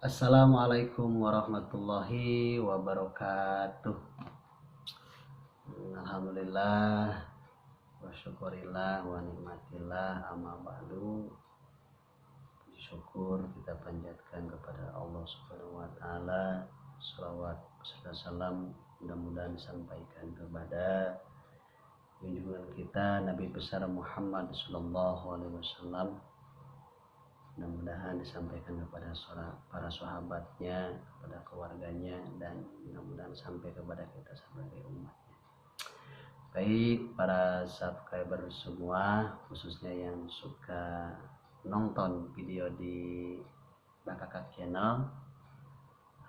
Assalamualaikum warahmatullahi wabarakatuh. Alhamdulillah wa syukurillah wa nikmatillah, amma ba'du. Puji syukur kita panjatkan kepada Allah Subhanahu wa taala. Salawat serta salam mudah-mudahan disampaikan kepada junjungan kita Nabi besar Muhammad sallallahu alaihi wasallam. Mudah-mudahan disampaikan kepada para sahabatnya, kepada keluarganya, dan mudah-mudahan sampai kepada kita sebagai umatnya. Baik, para subscriber semua, khususnya yang suka nonton video di Bakakak Channel,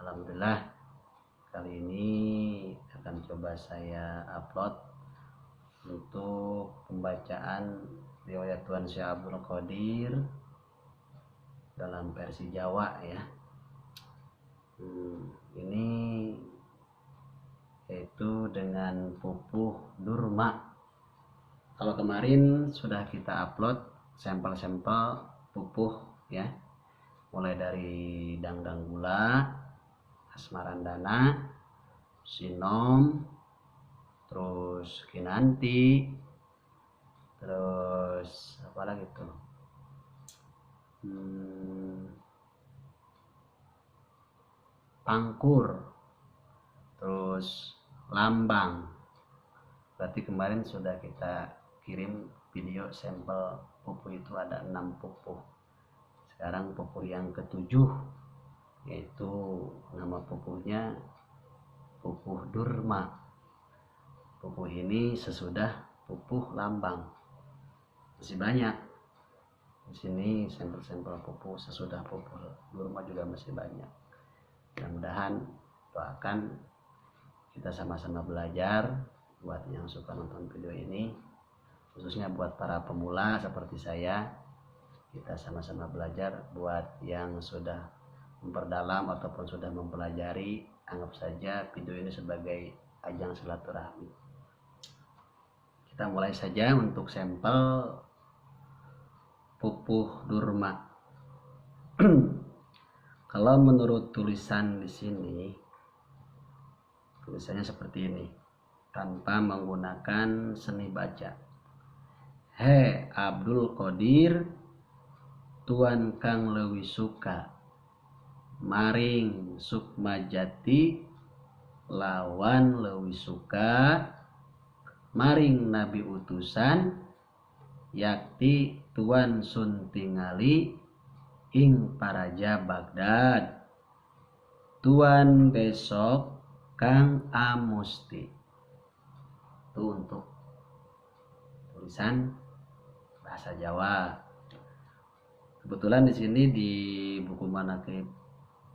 alhamdulillah kali ini akan coba saya upload untuk pembacaan riwayat Tuan Syekh Abdul Qadir dalam versi Jawa ya. Ini yaitu dengan pupuh Durma. Kalau kemarin sudah kita upload sampel-sampel pupuh ya, mulai dari Dangdang Gula, Asmarandana, Sinom, terus Kinanti, terus apa lagi tuh, Pangkur, terus Lambang. Berarti kemarin sudah kita kirim video sampel pupuh itu ada 6 pupuh. Sekarang pupuh yang ke-7, yaitu nama pupuhnya pupuh Durma. Pupuh ini sesudah pupuh Lambang. Masih banyak di sini sampel-sampel pupuh sesudah pupuh Durma juga masih banyak. Mudah-mudahan doakan kita sama-sama belajar buat yang suka nonton video ini, khususnya buat para pemula seperti saya. Kita sama-sama belajar. Buat yang sudah memperdalam ataupun sudah mempelajari, anggap saja video ini sebagai ajang silaturahmi. Kita mulai saja untuk sampel pupuh Durma. Kalau menurut tulisan di sini, tulisannya seperti ini, tanpa menggunakan seni baca. He Abdul Qadir, Tuan kang leuwih suka maring Sukmajati lawan leuwih suka maring Nabi utusan yakti Tuan sun tingali ing Paraja Baghdad, Tuan besok kang amusti. Itu untuk tulisan bahasa Jawa. Kebetulan di sini di buku Manaqib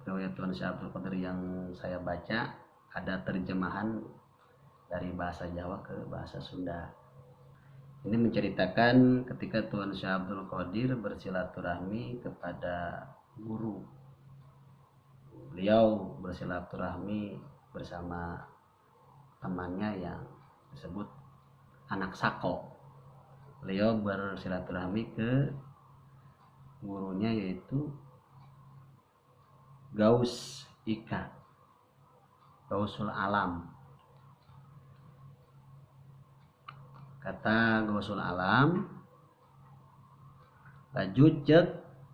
riwayat Tuan Syekh Abdul Qadir yang saya baca ada terjemahan dari bahasa Jawa ke bahasa Sunda. Ini menceritakan ketika Tuan Syekh Abdul Qadir bersilaturahmi kepada guru. Beliau bersilaturahmi bersama temannya yang disebut anak Sako. Beliau bersilaturahmi ke gurunya yaitu Gaus Ika, Gausul Alam. Kata Gausul Alam, laju cek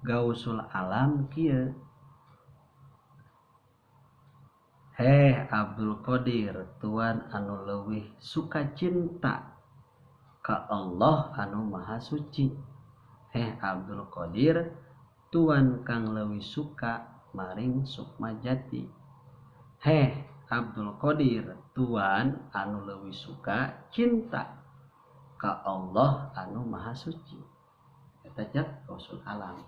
Gausul Alam kieu, heh Abdul Qadir, Tuan anu leuwih suka cinta ka Allah anu maha suci. Heh Abdul Qadir, Tuan kang leuwih suka maring Sukmajati. Heh Abdul Qadir, Tuan anu leuwih suka cinta ka Allah anu maha suci. Eta cek Gausul Alam.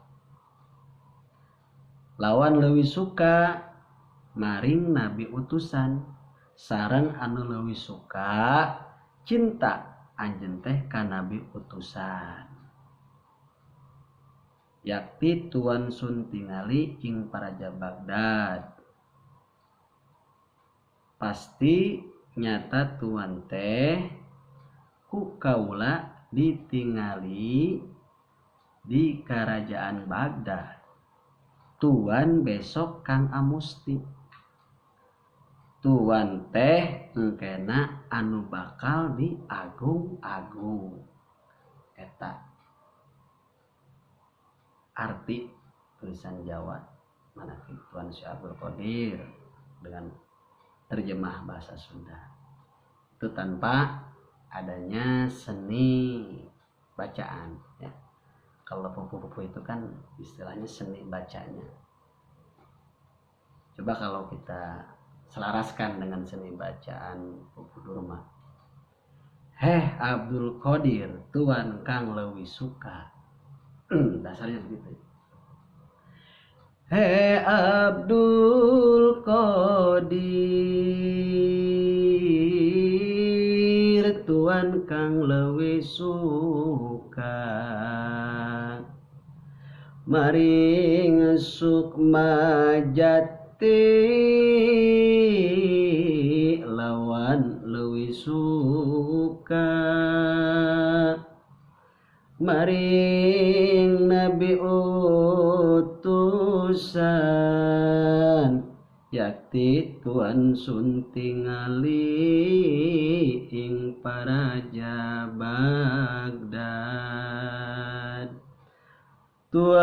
Lawan leuwih suka maring Nabi utusan sareng anu leuwih suka cinta anjeun teh ka Nabi utusan, yakti Tuan sun tingali ing Paraja Baghdad. Pasti nyata Tuan teh ku kaula ditingali di kerajaan Baghdad. Tuan besok Kang Amusti. Tuan teh engkena anu bakal diagung-agung. Eta arti tulisan Jawa manaqib Tuan Syekh Abdul Qadir dengan terjemah bahasa Sunda. Itu tanpa adanya seni bacaan ya. Kalau pupuh-pupuh itu kan istilahnya seni bacanya. Coba kalau kita selaraskan dengan seni bacaan pupuh Durma. Heh Abdul Qadir, Tuan Kang leuwih suka. Dasarnya begitu. Heh Abdul Qadir, Tuan Kang leuwih suka. Maring Sukma Jati lawan leuwih suka. Maring Nabi utusan yakti Tuan sun tingali ing paraja Baghdad. Tuan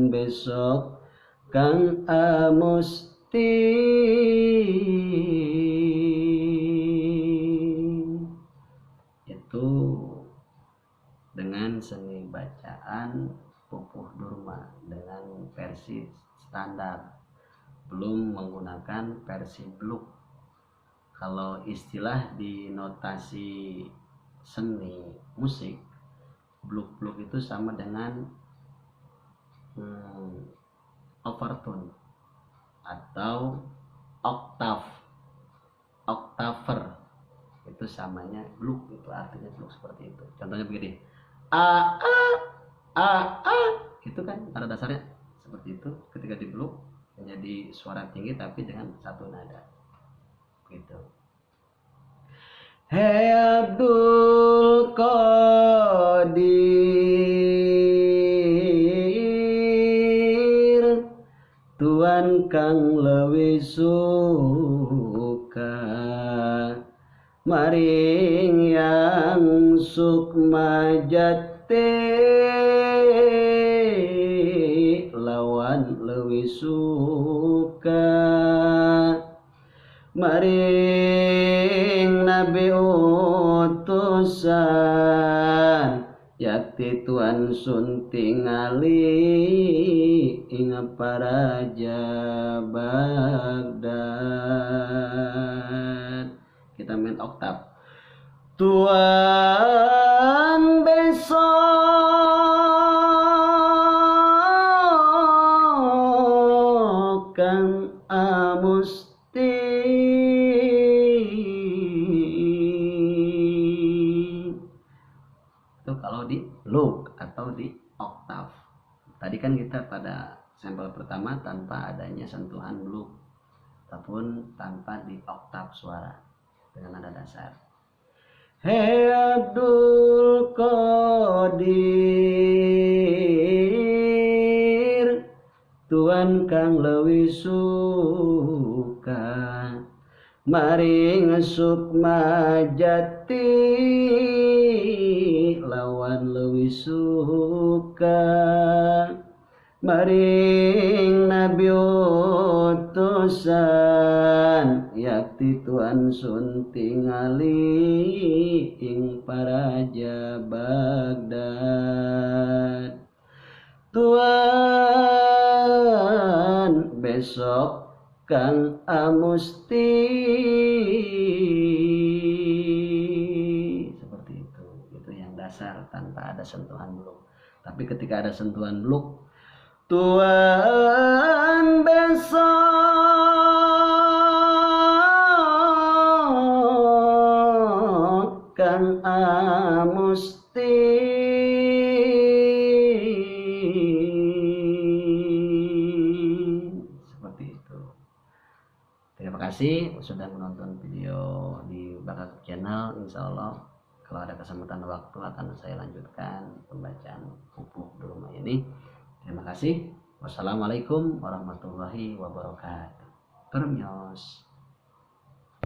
besok Kang Amusti. Itu dengan seni bacaan pupuh Durma dengan versi standar, belum menggunakan versi bluk. Kalau istilah di notasi seni musik, bluk-bluk itu sama dengan overtone atau oktav, oktaver itu samanya bluk, itu artinya bluk seperti itu. Contohnya begini, a a a a, itu kan pada dasarnya seperti itu. Ketika dibluk menjadi suara tinggi tapi dengan satu nada gitu. Hei Abdul Qadir, Tuan Kang leuwih suka. Maring yang Sukma Jati lawan leuwih suka. Maring Nabi utusan yakti Tuan sun tingali ing paraja Baghdad. Kita main oktav. Tuan besok Kang Amusti. Itu kalau di look atau di oktav. Tadi kan kita pada sampel pertama tanpa adanya sentuhan look ataupun tanpa di oktav suara dengan nada dasar. Hei Abdul Qadir, Tuan Kang leuwih suka. Maring Sukma Jati lawan leuwih suka. Maring Nabi utusan yakti Tuan sun tingali ing paraja Baghdad. Tuan besok Kang Amusti. Seperti itu. Itu yang dasar tanpa ada sentuhan bluk. Tapi ketika ada sentuhan bluk, Tuan besok Kang Amusti. Seperti itu. Terima kasih sudah menonton video di Bakak Channel. Insya Allah kalau ada kesempatan waktu akan saya lanjutkan pembacaan pupuh Durma. ini. Terima kasih. Wassalamualaikum warahmatullahi wabarakatuh. Permios.